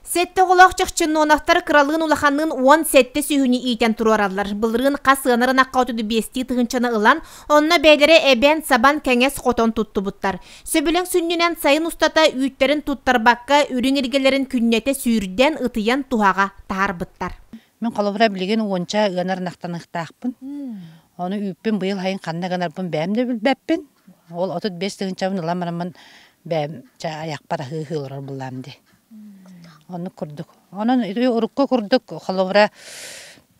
Сэттэ оҕолоох Чахчынноновтар кыралыын-улаханныын 17 сүөһүнү иитэн туруораллар. Былырыын хас ыанар ынахха 35 тыһыынчаны ылан, онно бэйэлэрэ эбэн-сабан кэҥэс хотон туттубуттар. Сөбүлэҥ сүнньүнэн сайын устата үүттэрин туттарбакка, үрүҥ илгэлэрин күннэтэ сүүрдэн, ытыйан туһаҕа таһаарбыттар. Мин холобура билигин уонча ыанар ынахтаныахтаахпын. Ону үүппүн быйыл сайын ханна гынарбын бэйэм да билбэппин. Ол 35 тыһыынчабын ылан бараммын бэйэм чэ айахпар аһыы-аһыы олорор буоллаҕым дии. Оннук курдук. Онон урукку курдук холобура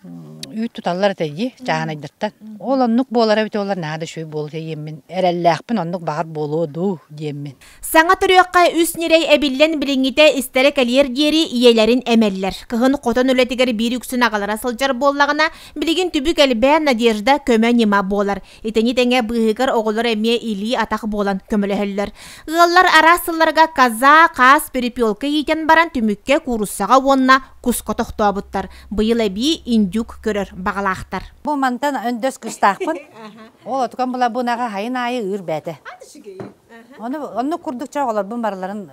үүт туталлар этэ дии чааһынайдартан. Ол оннук буолара эбитэ буоллар наһаа да үчүгэй буолуо диэммин эрэллээхпин оннук баҕар буолуо дуу диэммин. Саҥа төрүөххэ үс ньирэй эбиллэн билиҥҥитэ истэрэ кэлиэр диэри ийэлэрин эмэллэр. Кыһын хотон үлэтигэр биир үксүн аҕалара сылдьар буоллаҕына, билигин түбүк элбээн Надежда көмө-ньыма буолар. Итини тэҥэ быыһыгар оҕолор эмиэ илии-атах буолан көмөлөһөллөр. Ыаллар араас сылларга коза, хаас, перепелка иитэн баран түмүккэ кууруссаҕа уонна куска тохтообуттар. Быйыл эбии индюк көрөр баҕалаахтар. Бу мантан өндөс кыстаахпын. Ол отукан була бу ынаҕа хайын аайы ыыр бээтэ. Ону оннук курдук чэ оҕолорбун барыларын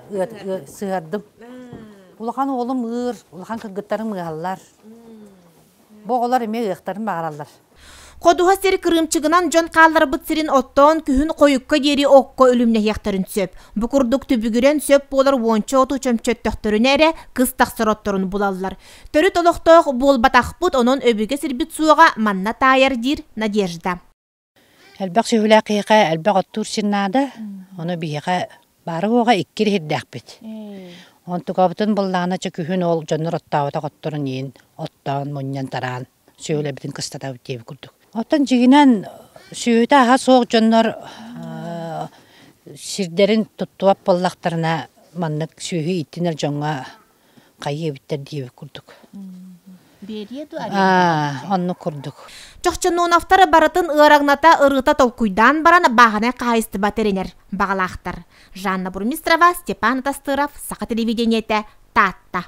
сыһыардым. Улахан уолум ыыр, улахан кыргыттарым ыаһаллар. Бу оҕолор эмиэ ыахтарын баҕараллар. Ходуһа сир кырыымчыгынан дьон хаалларбыт сирин оттоон күһүн хойукка диэри окко үлүмнэһиэхтэрин сөп. Бу курдук түбүгүрэн сөп буолар уонча оту чөмчөттөхтөрүнэ эрэ кыс тахсар отторун булаллар. Төрүт олохтоох буолбатахпыт, онон өбүгэ сирбит суоҕа манна таайар диир Надежда. Элбэх сүөһүлээх киһиэхэ элбэх оттуур сир наада. Ону биһиэхэ баара-суоҕа икки иһирдээхпит. Онтукабытын буллаҕына чэ күһүн ол дьоннор оттооботох отторун иин оттоон мунньан тараан сүөһүлэрбитин кыстатабыт диэбит курдук. Оттон дьиҥинэн сүөһүтэ аһа суох дьоннор сирдэрин туттубат буоллахтарына маннык сүөһү ииттинэр дьоҥҥо хайыы эбиттэр диэбит курдук. Биэриэ дуо? Оннук курдук. Чохчонуновтар барытын ыараҥната ырыта толкуйдаан баран бааһынай хаһаайыстыба тэринэр баҕалаахтар. Жанна Бурмистрова, Степан Атастыров, Саха телевидениетэ, Таатта.